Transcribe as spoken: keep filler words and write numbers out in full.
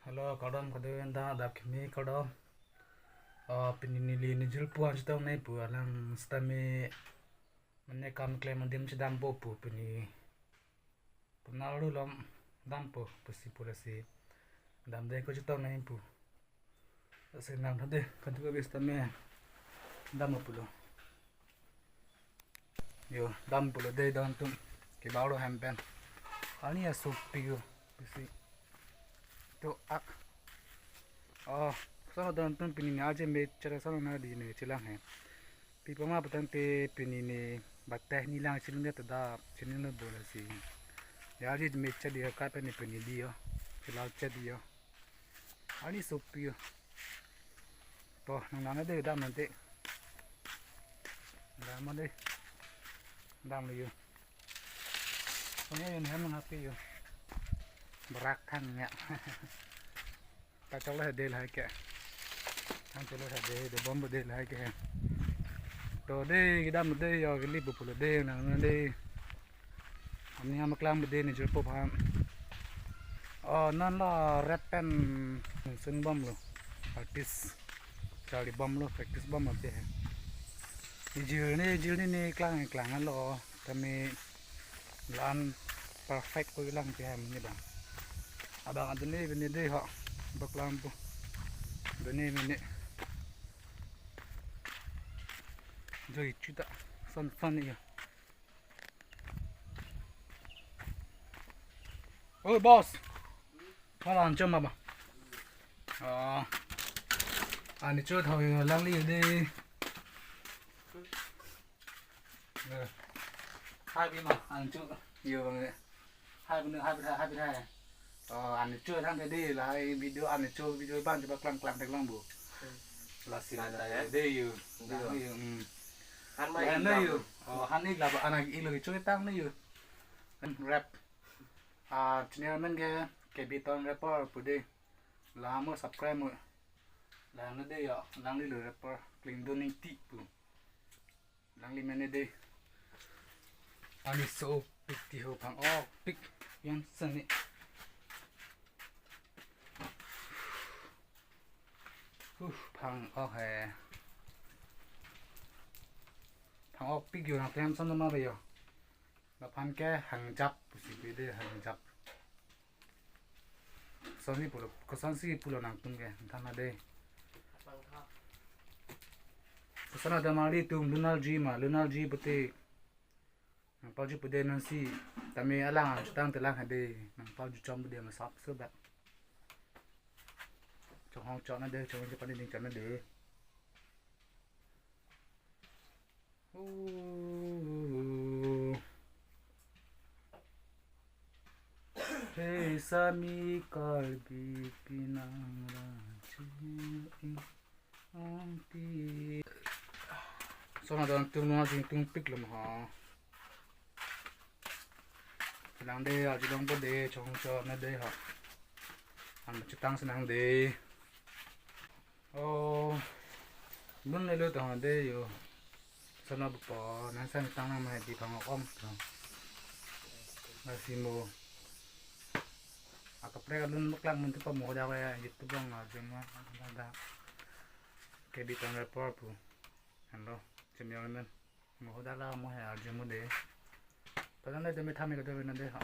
Hello, kardom kadokave ta, adap kimi kardom. Oh, pini neli nejirpo an chetong nangji pu, alang sitame mane kam klem adim chedampo pu pini. Punal ru lom dampo pusi pu lasi damde ko chetong nangji pu. Lasi nang thade kadokave sitame dampo pulo. Yo, dam pulo dei don atum. Kebang ro hem pen. Ani asopik yo. Pusi. To ak. Oh, koson don atum pini ne aje me chara son na di ne chelang he. Pi apot ma patang te pini ne batai ni lang chilung de ta da chilung lo bo lasi. Ya aje me cha di ka pen ne pini di yo. Chelang cha di yo. Ani asopik yo. To, nang nang de dam nang te. Dam de. Dam lo yo. Kone yun hem nang api yo. Barak thang ya. Ta chok le de la ke. Thang chok le de, de bom de la ke. To de kedam de yo, keli pu pulo de nang nang de. Ani ham klang bede nejirpo aphan. Oh, non lo rap pen sun bomlo. Practice. Charli bomlo, practice bom ate he. Ijir ni, ijir ni ne klang, klang lo. Kami lan perfect ko lang te hem ni bang. Abang adun ni bini de ho. Baklang pu. Bini bini. Joi chuta. Son son ni ya. Oi, boss. Hala an chom mama. Ah. Ani cho thau yo lang li de. Eh. Hai bi ma, an cho. Yo bang de. Hai bi, hai bi, hai bi, hai. Oh, ani cho thang ke de lahai video, ani cho video ban cho ba klang klang thek lang bu. Lasi la ta ya de yo. Yo. Lang yo. Hmm. Han mai. Lang yo. Oh, han ik la ba anak ilo cho tang ni yo. Rap. Ah, channel men ke K B Town Rapper pu de. La mo subscribe mo. Lang na de yo, lang li lo rapper. Kling dun ni ti pu. Lang li men de. Ani asopik ti ho phang-okpik. Yang seni. Uh, phang-ok he. Phang-okpik yo nang tem son ma be yo. Laphan ke hangjap pusi bede hangjap. Kosonsi pulo, kosonsi pulo nangtum ke, than na de. Koson ada mali tum lunal ji ma, lunal ji pute. Nang pau ji pute nangsi, tame alang ang tang telang hade, nang pau ji chom pute ma sap sebak. Chong hong chom na de, chong ji pani ding chom na de. Oh. Hei sami Karbi pinang raji ong ti. Sona don tung nua jing tung pik lem ha. Lang de, aji dong bo de, chong chom na de ha. Ang chetang senang de. Oh, lun le lo tong de yo. Sana bupo, nang san tang nang mai di pang om to. Nasi mo. Akaprek lun baklang mun tu pa mo da ya, YouTube bang aja ma da. K B Town Rapper pu. Hello, chemiang men. Mo da la mo he arje mo de. Pada na de me thami ka de na de ha.